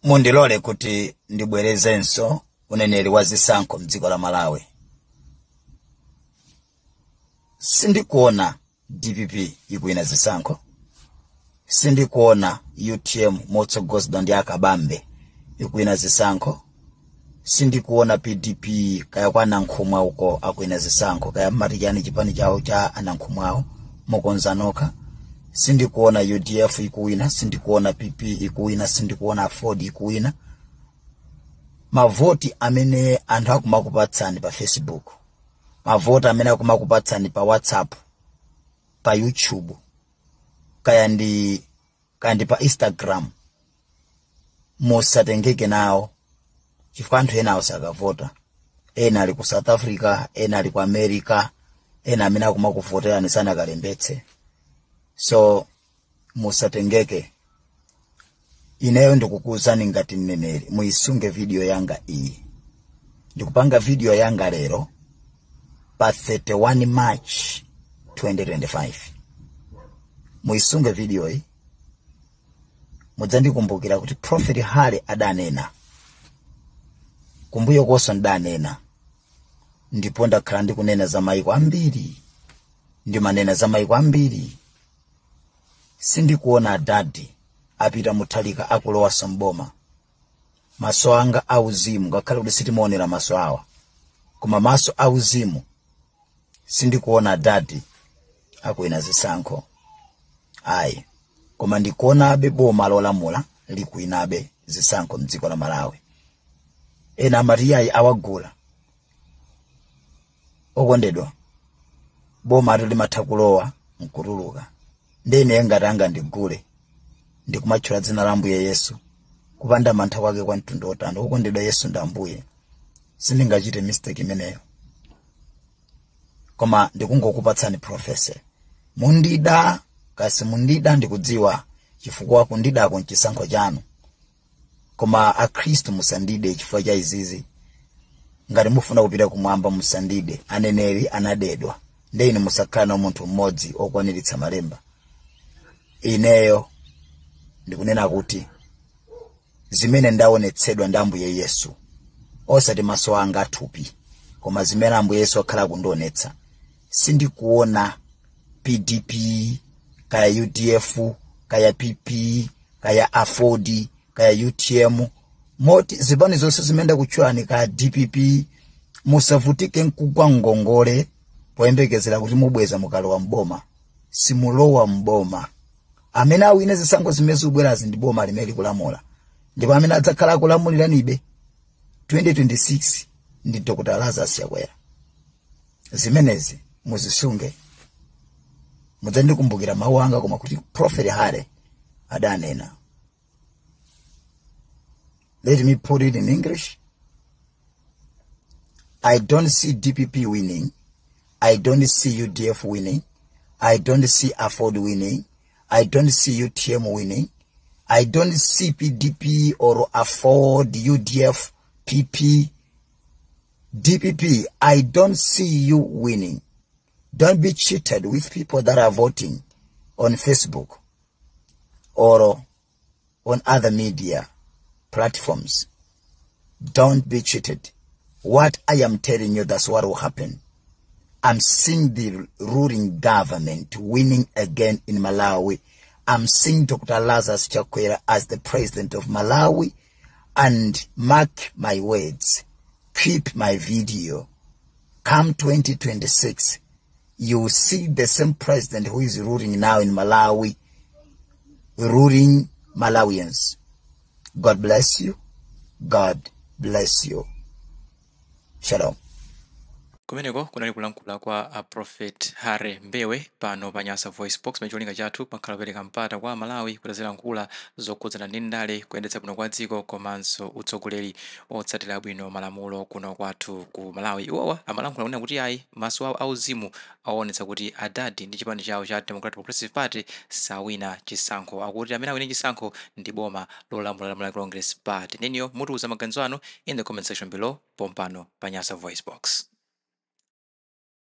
Mundilole kuti ndibwerezenso uneneri wa zisankho mdziko la Malawi. Sindikuona DPP ikuwina zisankho, sindikuona UTM motsogozedwa ndi Akabambe ikuwina zisankho, sindikuona PDP kaya kwa Anankhumwa uko akuwina zisankho, kaya mmati chani chipani chawo cha Anankhumwawo, mukonza nokha. Sindikuona UDF ikuwina, sindikuona PP ikuwina, sindikuona Ford ikuwina. Mavoti amene anthu akumakupatsani pa Facebook, mavoti amene akumakupatsani pa WhatsApp, pa YouTube, kaya ndi pa Instagram, musatengeke nawo, chifukwa anthu ena sakavota. Ena ali ku South Africa, ena ali ku America, ena amene akumakuvoterani sanakalembetse. So musatengeke. Ineyo ndikukuwuzani ngati mneneri, muyisunge video yanga iyi. Ndikupanga video yanga lero pa 31 March 2025. Muyisunge video iyi, mudzandikumbukira kuti Prophet Hale adanena kumbuyo konso. Ndidanena ndipo ndakhala ndikunena za maiko ambiri, ndimanena za maiko ambiri. Sindikuona adadi apita Muthalika akulowaso mboma. Maso anga auzimu, ngakhale kuti sitimaonera maso awa, koma maso auzimu, sindikuona adadi akuwina zisankho ayi, koma ndikuonabe boma lolamula likuwinabe zisankho mdziko la Malawi. Ena amati ayi, awagula. Okondedwa, boma atu limatha kulowa nkutuluka. Ndene ngati anga ndigule ndikumatchula dzina la Ambuye Yesu kupanda mantha kwake kwa mtundu otani? Okondedwa, Yesu ndi Ambuye, sindingachite mistake imeneyo. Koma ndikungokupatsani prophecy. Mundida kasi mundida, ndikudziwa, chifukwa kundidako nchisankho chanu, koma Akhristu musandide chifukwa cha izizi. Ngati mufuna kupita kumwamba, musandide. Aneneri anadedwa, nde inu musakhala na munthu mmodzi okwaniritsa malemba. Ineyo ndikunena kuti zimene ndaonetsedwa ndi Ambuye Yesu, osati maso anga athupi, koma zimene Ambuye Yesu akhala kundionetsa, sindikuona PDP kaya UDF kaya PP kaya AFORD kaya UTM, moti zipani zonse zimene ndakutchulani, kaya DPP, musavutike nkugwa ngongole poyembekezera kuti mubweza mukalowa mboma. Simulowa mboma. Amene awine zisankho zimene zikubwerazi ndi boma limene likulamula, ndipo amene adzakhala akulamuliranibe 2026 ndi Dr Lazarus Chakwera. Zimenezi muzisunge, mudzandikumbukira mawu anga, koma kuti Prophet Hale adanena. Let me put it in English. I don't see DPP winning, I don't see UDF winning, I don't see AFORD winning, I don't see UTM winning, I don't see PDP or AFORD, UDF, PP, DPP. I don't see you winning. Don't be cheated with people that are voting on Facebook or on other media platforms. Don't be cheated. What I am telling you, that's what will happen. I'm seeing the ruling government winning again in Malawi. I'm seeing Dr. Lazarus Chakwera as the president of Malawi. And mark my words, keep my video. Come 2026, you will see the same president who is ruling now in Malawi, ruling Malawians. God bless you. God bless you. Shalom. Kumeneko kunali kulankhula kwa a Prophet Harry Mbewe pano pa Nyasa Voice Box. Cholinga chathu pakhala kupereka mpata kwa Amalawi kuti azilankhula zokhudzana ndi ndale, kuyendetsa bwino kwa dziko komanso utsogoleri otsatira bwino malamulo kuno kwathu ku Malawi. Iwowa amalankhula kunena kuti ayi, maso awo auzimu aonetsa kuti adadi ndi chipani chawo cha Democratic Progressive Party sawina chisankho. Akuti amene awine chisankho ndi boma lolamula la Congress Party. Neniyo mutiuza maganizo anu in the comment section below pompano pa Nyasa Voice Box.